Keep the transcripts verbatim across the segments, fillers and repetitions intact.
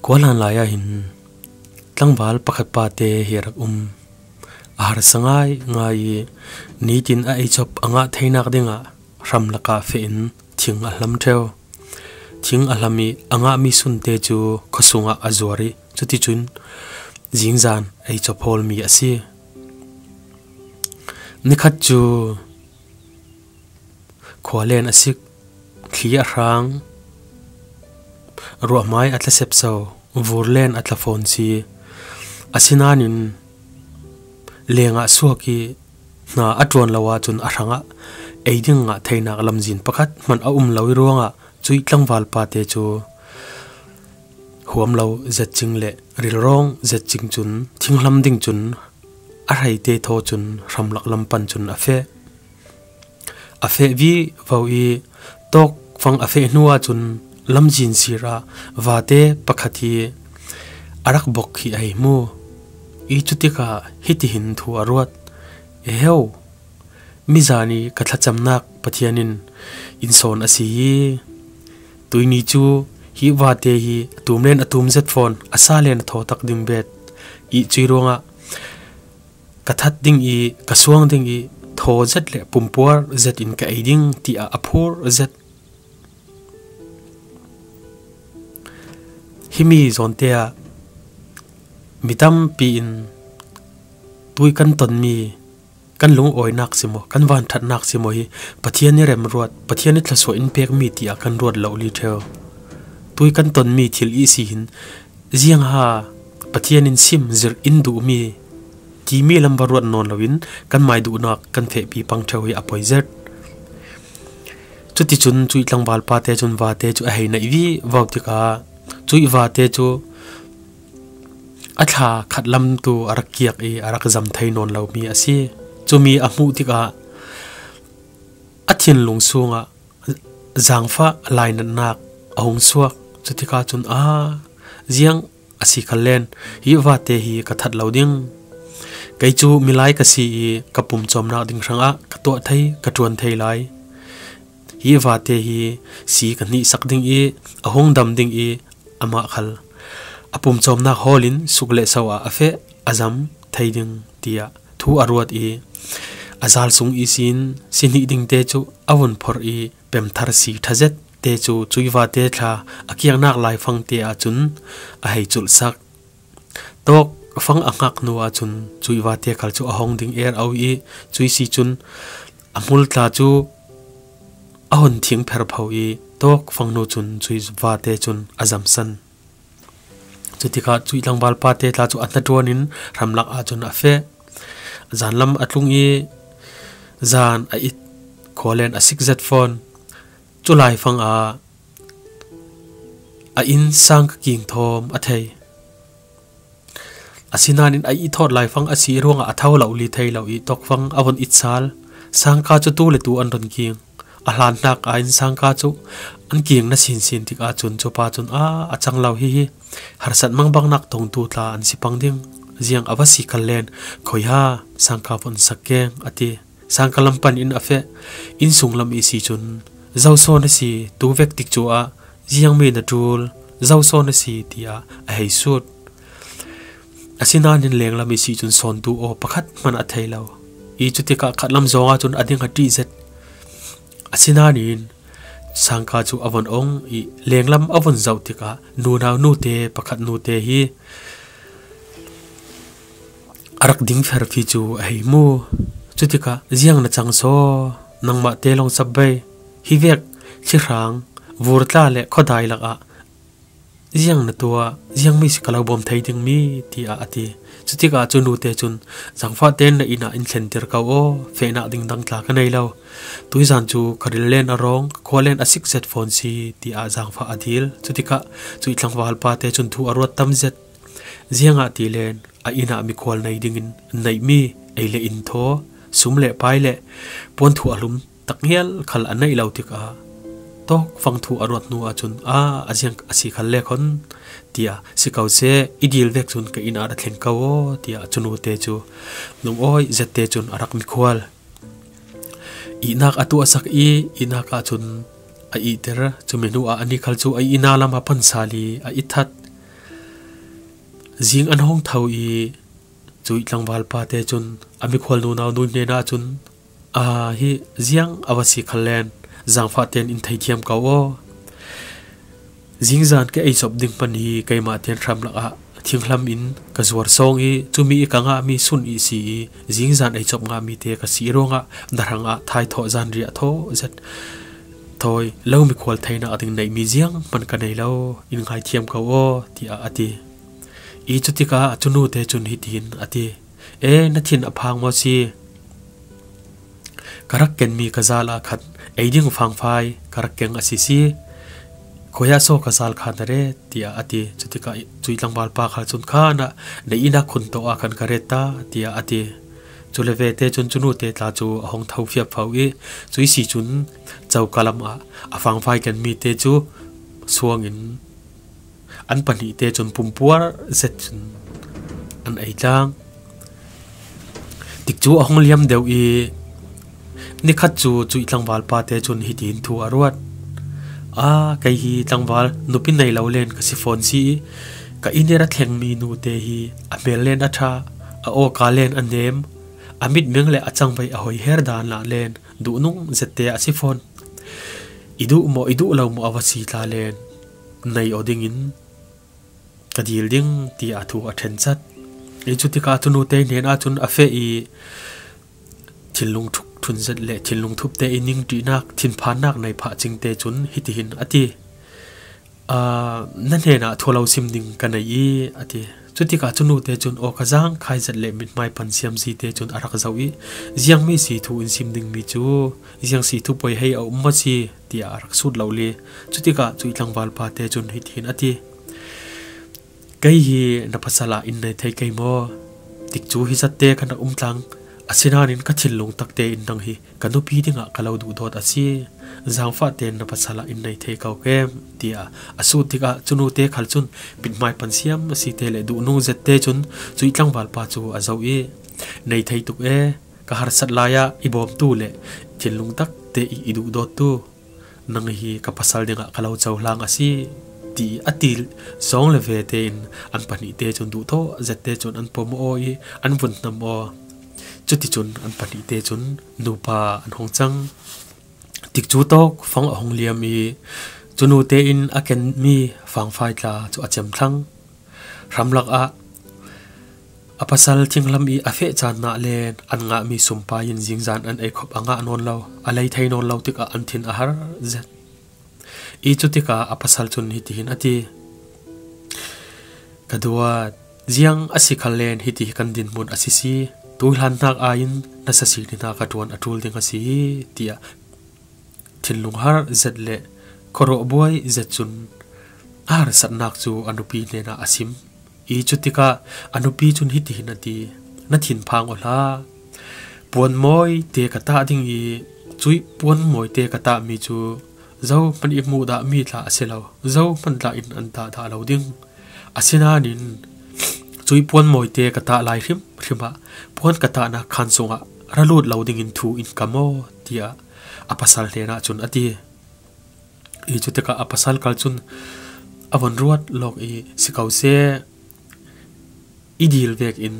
Khualhlan lai-ah hin tlangval pakhat pate hi a rak um. A harsa ngaingai i nitin a eichop a ngah theinak dingah hram lakah feh in thing a hlam ṭheu. Thing a hlam i a ngahmi sunte cu khuasungah a zuar i cuticun zingzan eichop hawlmi a si. Nikhat cu khualen a sik, thli a hrang, ruahmai a tla sepso, vurlen a tla fawn si. Asinain lengah suak i hna a ṭuan lo ahcun a hrangah ei ding ngah theinak lamzin pakhat hmanh a um lo i ruangah cuih tlangval pate cu huam lo zet cing le rilrawng zet cing cun thinghlam ding cun a hreite thaw cun hramlak lam pan cun a feh. A feh vivo i tawkfang a feh hnu ahcun lamzin sir ah vate pakhat hi a rak bok hi a hei hmu. I cutikah hitihin thu a ruat, "Eheu, mizan i ka thlacamnak Pathian in in sawn a si i tuihni cu hi vate hi a tum len a tum zet fawn, a sa len a thaw tak ding bet i cuih ruangah ka that ding i ka suang ding i thaw zet le pumpuar zet in ka ei ding," tiah a phur zet. Himi zawnte ah mi tampi in tui kan tonmi, kan lungawinak si maw, kan vanṭhatnak si maw hi Pathian i remruat, Pathian i thluasuah in pekmi tiah kan ruat lo li ṭheu. Tui kan tonmi thil ihsi hin ziangha Pathian in sim zirh in duhmi timi lam va ruat nawn loin kanmai duhnak kan fehpi pang ṭheu hi a poi zet. Cuticun cuih tlangval pate cun vate cu a hei naih vivo tikah cuih vate cu a thla khat lam tu a rak kiak i a rak zam thei nawn lomi a si. Cumi a hmuh tikah a thinlung sungah zaangfah lainatnak a hung suak. Cutikah cun, "A, ziang a si khallen hi vate hi ka that lo ding. Kei cu milai ka si i ka pumcawmnak ding hrangah ka tuah thei, ka ṭuan thei lai. Hi vate hi si ka hnihsak ding i a hung dam ding i amah khal a pumcawmnak hawl in suk le so ah a feh a zam thei ding," tiah thu a ruat i a zal sung ihsin si hnih dingte cu a vun phorh i pemthar si ṭha zet te cu cuih vate thla a kiaknak laifang te ahcun a hei culhsak. Tawkfang a hngak hnu ahcun cuih vate khal cu a hong ding er au i cuih si cun a hmul tla cu a hun thing pherpho i tawkfang hnu cun cuih vate cun a zamsan. Cutikah cuih tlangval pate tla cu a hnaṭuan in hramlak ahcun a feh. Zanlam a tlung i zan a it, khualen a sik zet fawn. Cu laifang ah a inn sangka king thawm a thei. Asinain a ihthawt laifang a si ruangah a tho lo li thei lo i tawkfang a vun it sal. Sangka cu tu le tu an run king. A hlan hnak ah inn sangka cu an king na sinsin tik ahcun cupa cun, "A, a cang lo hihi. Harsat mangbangnak tongtu tla an si pang ding. Ziang a va si khallen, khoiha sangka vun sak keng," a ti. Sangka lam pan in a feh. Inn sunglam ihsi cun, "Zo sawn a si, tu vek tik cu ah ziangmi na ṭul, zo sawn a si," tiah a hei sut. Asinain lenglam ihsi cun sawntu aw pakhat hmanh a thei lo i cutikah khatlam zong ahcun a ding a ṭih zet. Asinain sangka cu a vun ong i lenglam a vun zoh tikah nunau nute pakhat nute hi a rak ding ferfi cu a hei hmu. Cutikah, "Ziang na cang saw, nangmah te lawng sap bei, hi vek thlihrang, vurtla le khuadai lakah ziang na tuah, ziangmi si ka lo bawm thei dingmi?" tiah a ti. Cutikah cu nute cun, "Zangfah tein na inn ah in thlentir ko aw, fehnak ding dang tla ka nei lo. Tuizan cu ka ril len a rawng, ka khua len a sik zet fawn si," tiah zangfah a dil. Cutikah cuih tlangval pate cun thu a ruat tam zet. Ziangahtile a inn ah mikhual nei dingin an neihmi ei le in thaw, sum le pai le puanthu a hlum takngial khal a neih lo tikah tawkfang thu a ruat hnu ahcun, "A, a ziang a si khalle khon," tiah, "Si ko seh, i dil vek cun ka inn ah ra thleng ko aw," tiah cu nute cu lungawi zette cun a rak mikhual. Ihnak a tuahsak i ihnak ahcun a ihter. Cumi hnu ah anih khal cu a ihna lam a pansal i a itthat. Zing an hong tho i, cuih tlangvalpa te cun a mikhual nunau nu hnenah cun, "A hi ziang a va si khal len, zangfah tein in theithiam ko aw. Zingzan ka ei cop ding hman hi, keimah tein hramlak ah thinghlam in ka zuar sawng i, cumi i ka ngahmi sun i si i, zingzan ei cop ngahmi te ka si ruangah na hrangah thaithawh zanriah thaw zet thawi lo mikhual theinak ding neihmi ziang hman ka nei lo, in ngaithiam ko aw," tiah a ti. I cutikah cunu te cun hitin a ti, "E, na thin a phang maw si? Ka rak kenmi ka zal ah khat ei ding fangfai ka rak keng a si si. Khuaia saw ka zal kha na ret?" tiah a ti. Cutikah cuih tlangvalpa khal cun, "Kha na, na ihnak khun tawh ah khan ka ret ta," tiah a ti. Cule vete cun cunu te tla cu a hong tho fiapfo i, cuih si cun coka lam ah a fangfai kenmi te cu suang in an pahnih te cun pumpuar zet cun an ei tlang. Tikcu a hong liam deuh i, nikhat cu cuih tlangvalpa te cun hitin thu a ruat, "A, kei hi tlangval nupi nei lo len ka si fawn si i, ka inn i ra thlengmi nu te hi a hmel len a ṭha, a awka len a nem, a mitmeng le a cangvei a hoi her dan lah len duhnung zette a si fawn. I duh maw, i duh lo maw a va si tla len nei aw dingin ka dil ding," tiah thu a ṭhen cat. I cutikah cunu te hnenah cun a feh i, thinlung thuk ṭhun zet le thinlung thup te i ningṭihnak, thinphannak nei phah cingte cun hitihin a ti, "Aa, na hnenah thu lo sim ding ka nei i," a ti. Cutikah cunu te cun awka zang khai zet le mithmai pan siam si te cun a rak zoh i, "Ziangmi si thu in sim dingmi cu, ziang si thu poi hei a um maw si?" tiah a rak sut lo li. Cutikah cuih tlangvalpa te cun hitihin a ti, "Kei hi na pasal ah in nei thei kei maw? Tikcu hi zatte kan rak um tlang. Asinain ka thinlung takte in nang hi ka nupi dingah ka lo duhdawt a si. Zangfah tein na pasal ah in nei thei ko kem?" tiah a sut tikah cunu te khal cun mithmai pan siam a si te le duhnung zet te cun cuih tlangvalpa cu a zoh i, "Nei thei tuk e, ka harsat lai ah i bawmtu le thinlung takte i, i duhdawttu nang hi ka pasal dingah ka lo cohlang a si," ti a ti zong le ve tein an pahnih te cun duhthawh zet te cun an pom aw i an vun hnam aw. Cuticun an pahnih te cun nupa an hong cang. Tikcu tawk fang a hong liam i, cunu te in a kenmi fangfai tla cu a cem thlang. Hramlak ah a pasal thinglam i a feh caan ah len an ngahmi sumpai in zingzan an ei khop a ngah nawn lo, a lei thei nawn lo tikah an thin a har zet. I cutikah a pasal cun hitihin a ti, "Ka duat, ziang a si khal len hiti hi kan dinhmun a si si. Tuihlan hnak aiin na sasik ni hna ka ṭuan a ṭul ding a si hi," tiah thinlung har zet le khuaruah buai zet cun a harsatnak cu a nupi hnenah a sim. I cutikah a nupi cun hitihin a ti, "Na thinphang aw hlah. Puan mawi te ka tah ding i, cuih puan mawi te ka tahmi cu zohman i hmuh dahmi tla a si lo, zohman tla in an tah dah lo ding. Asinain cuih puan mawi te ka tah lai hrimhrim ah puan ka tahnak khaan sungah ra lut lo dingin thu in kam aw," tiah a pasal hnenah cun a ti. I cutikah a pasal kal cun a von ruat lawk i, "Si ko seh, i dil vekin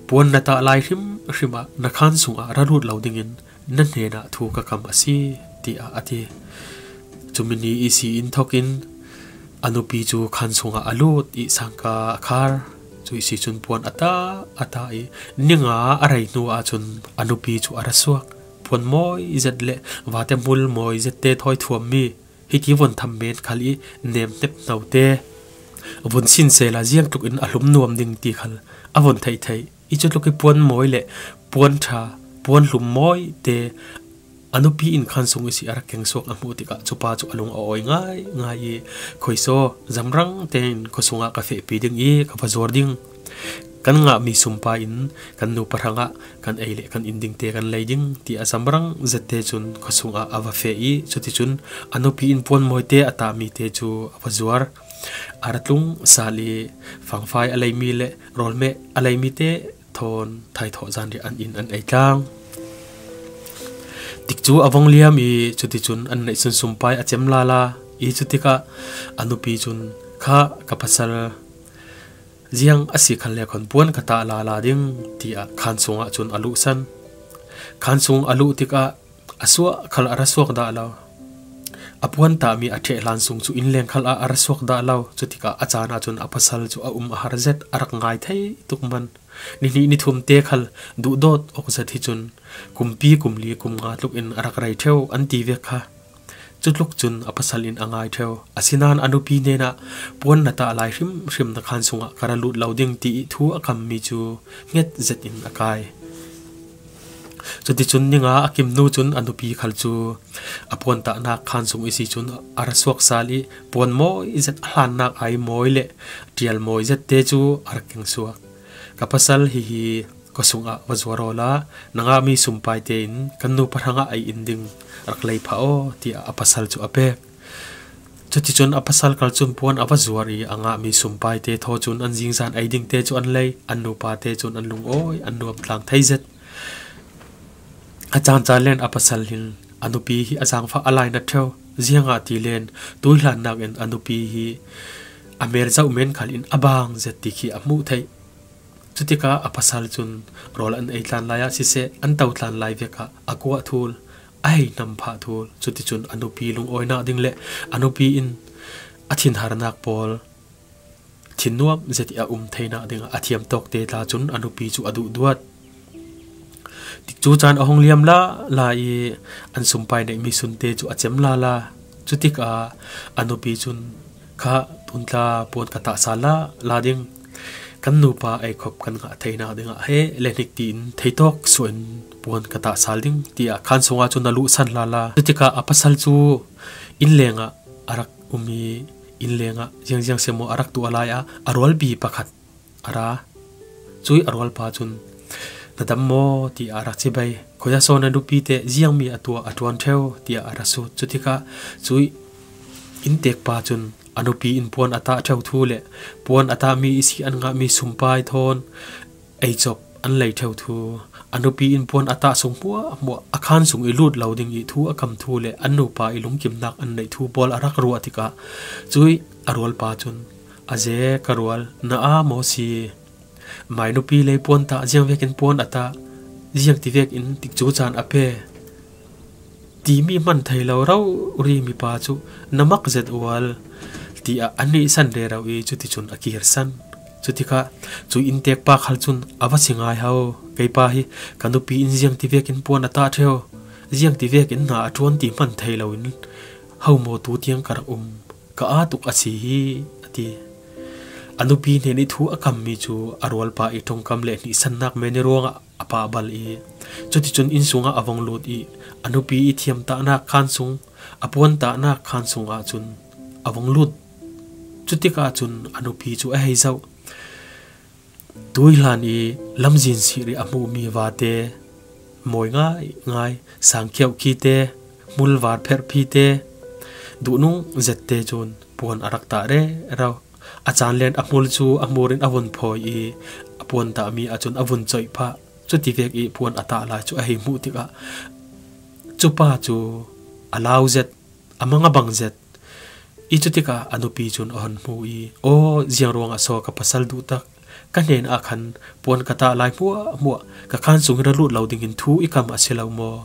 puan na tah lai hrimhrim ah na khaan sungah ra lut lo dingin na hnenah thu ka kam a si," tiah a ti. Cumi ni i si in thokin a nupi cu khaan sungah a lut i sangka a khar. Cuih si cun puan a tah a tah i, ni nga a rei hnu ahcun a nupi cu a ra suak. Puan mawi zet le vate hmul mawi zet te thawi thuammi hiti vun tham men khal i nem hnep hno te vun sin sehla ziangtluk in a hlum nuam ding ti khal a vun theih theih. I cutluk i puan mawi le puan ṭha, puan hlum mawi te a nupi in khaan sung i si a rak keng suak a hmuh tikah cupa cu a lung a awi ngaingai i, "Khuisaw, zamrang tein khuasung ah ka fehpi ding i ka va zuar ding. Kan ngahmi sumpai in kan nupa hrangah kan ei le kan in dingte kan lei ding," tiah zamrang zette cun khuasung ah a va feh i, cuticun a nupi in puan mawite a tahmi te cu a va zuar. A ra tlung sal i fangfai a leimi le rawlmeh a leimi te thawn thaithawh zanriah an in an ei tlang. Tikcu a vong liam i, cuticun an neih sun sumpai a cem lala i, cutikah a nupi cun, "Kha ka pasal, Ziang a si khal le khon puan ka tah lala ding, tiah khan sungah cun a luhsan. Khan sung a luh tikah a suah khal a ra suak dah lo. A puan tahmi a ṭheh hlan sung cu innleng khal ah a ra suak dah lo. Cutikah a caan ahcun a pasal cu a um a har zet, a rak ngai thei tuk man. Nihnih nithum te khal duhdawt awk zet hi cun kumpi, kum li, kum nga tluk in a rak rei ṭheu an ti vek kha. Cutluk cun a pasal in a ngai ṭheu. Asinain a nupi hnenah, "Puan na tah lai hrimhrim na khan sungah ka ra lut lo ding," ti ih thu a kammi cu hnget zet in a kai. Cuticun ninga a kim hnu cun a nupi khal cu a puan tahnak khan sung ihsi cun a ra suak sal ih puan mawi zet, a hlannak ai mawi le ṭial mawi zet te cu a rak keng suak. "Ka pasal, hihi khuasung ah va zuar awla na ngahmi sumpai tein kan nupa hrangah ei in ding rak lei phah aw," tiah a pasal cu a pek. Cuticun a pasal khal cun puan a va zuar ih a ngahmi sumpai te thaw cun an zingzan ei ding te cu an lei. An nupa te cun an lungawi, an nuam tlang thei zet. A caan caan len a pasal hin a nupi hi a zaangfah a lainat ṭheu. Ziangahtile tuihlannak in a nupi hi a mel zoh men khal in a bang zet ti khi a hmuh theih. Cutikah a pasal cun rawl an ei tlan lai ah siseh, an to tlan lai vek ah a kuah thul, a hei hnam phah thul. Cuticun a nupi lungawinak ding le a nupi in a thinharnak pawl thinnuam zet ih a um theinak dingah a thiam tawk te tla cun a nupi cu a duhduat. Tikcu caan a hung liam lala ih an sumpai neihmi sun te cu a cem lala. Cutikah a nupi cun, "Kha, tuntla puan ka tah sal lala ding, kan nupa ei khop kan ngah theinak dingah he le hnik tiin theitawk suah in puan ka tah sal ding," tiah khan sungah cun a luhsan lala. Cutikah a pasal cu innleng ah a rak um ih, innleng ah ziangziang semaw a rak tuah lai ah a rualpi pakhat a ra. Cuih a rualpa cun, "Na dam maw?" tiah a rak cibai. "Khuazasaw na nupi te ziangmi a tuah a ṭuan ṭheu," tiah a ra sut. Cutikah cuih inntekpa cun a nupi in puan a tah ṭheu thu le puan a tahmi ihsi an ngahmi sumpai thawn ei cop an lei ṭheu thu, a nupi in puan a tah sung hmuahhmuah a khan sung ih lut lo ding ih thu a kam thu le an nupa ih lungkimnak an neih thu pawl a rak ruah tikah cuih a rualpa cun, "A ze ka rual, na aa maw si? Mai nupi lei puan tah, ziang vekin puan a tah, ziang ti vekin tikcu caan a pe timi hman thei lo rori mipa cu na mak zet ual," tiah a hnihsan rero ih cuticun a kirsan. Cutikah cuih inntekpa khal cun, "A va si ngai ho, keipa hi ka nupi in ziang ti vekin puan a tah ṭheu, ziang ti vekin hna a ṭuan ti hman thei loin ho maw tu tiang ka rak um, ka aa tuk a si hi," a ti. A nupi hnen ih thu a kammi cu a rualpa ih ṭongkam le hnihsannak men ih ruangah a pahbal ih, cuticun inn sungah a vung lut ih a nupi ih thiamtahnak khan sung, a puantahnak khan sung ahcun a vung lut. Cutikah cun a nupi cu a hei zoh. Tuihlan ih lamzin sir ih a hmuhmi vate, mawi ngaingai, sangkhiauh khi te, hmul var pherh phi te, duhnung zet te cun puan a rak tah rero. A caan len a hmul cu a hmur in a vun phawi ih a puan tahmi ahcun a vun coih phah. Cuti vek ih puan a tah lai cu a hei hmuh tikah cupa cu a lau zet, a mang a bang zet. Ih cutikah a nupi cun a hun hmu ih, "Aw, ziang ruangah so ka pasal duhtak, ka hnenah khan puan ka tah lai hmuahhmuah ka khan sung ih ra lut lo dingin thu i kam a si lo maw?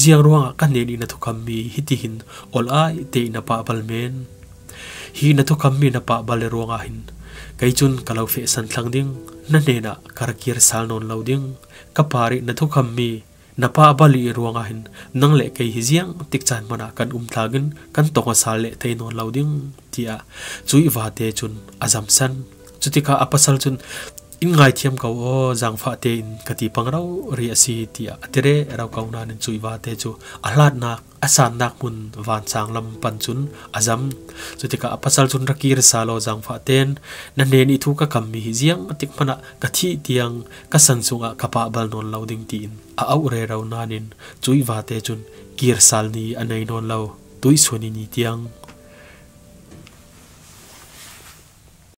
Ziang ruangah ka hnen ih na thukammi hitihin olh ai te ih na pahbal men? Hi na thukammi na pahbal ih ruangah hin kei cun ka lo fehsan thlang ding, na hnenah ka ra kir sal nawn lo ding. Ka par ih na thukammi na pahbal ih ruangah hin nang le kei hi ziang tik caan hmanah kan um tlak in kan tong a sal leh thei nawn lo ding," tiah cuih vate cun a zamsan. Cutikah a pasal cun, "In ngaithiam ko aw, zaangfah tein ka ti pang rori a si," tiah a ti rero ko nain cuih vate cu a hlatnak, a sannak hmun vansang lam pan cun a zam. Cutikah a pasal cun, "Ra kir sal aw, zaangfah tein na hnen ih thu ka kammi hi ziang tik hmanah ka thih tiang ka san sungah ka pahbal nawn lo ding," tiin a auh rero nain cuih vate cun kir sal ni a nei nawn lo. Tuihsuan ni tiang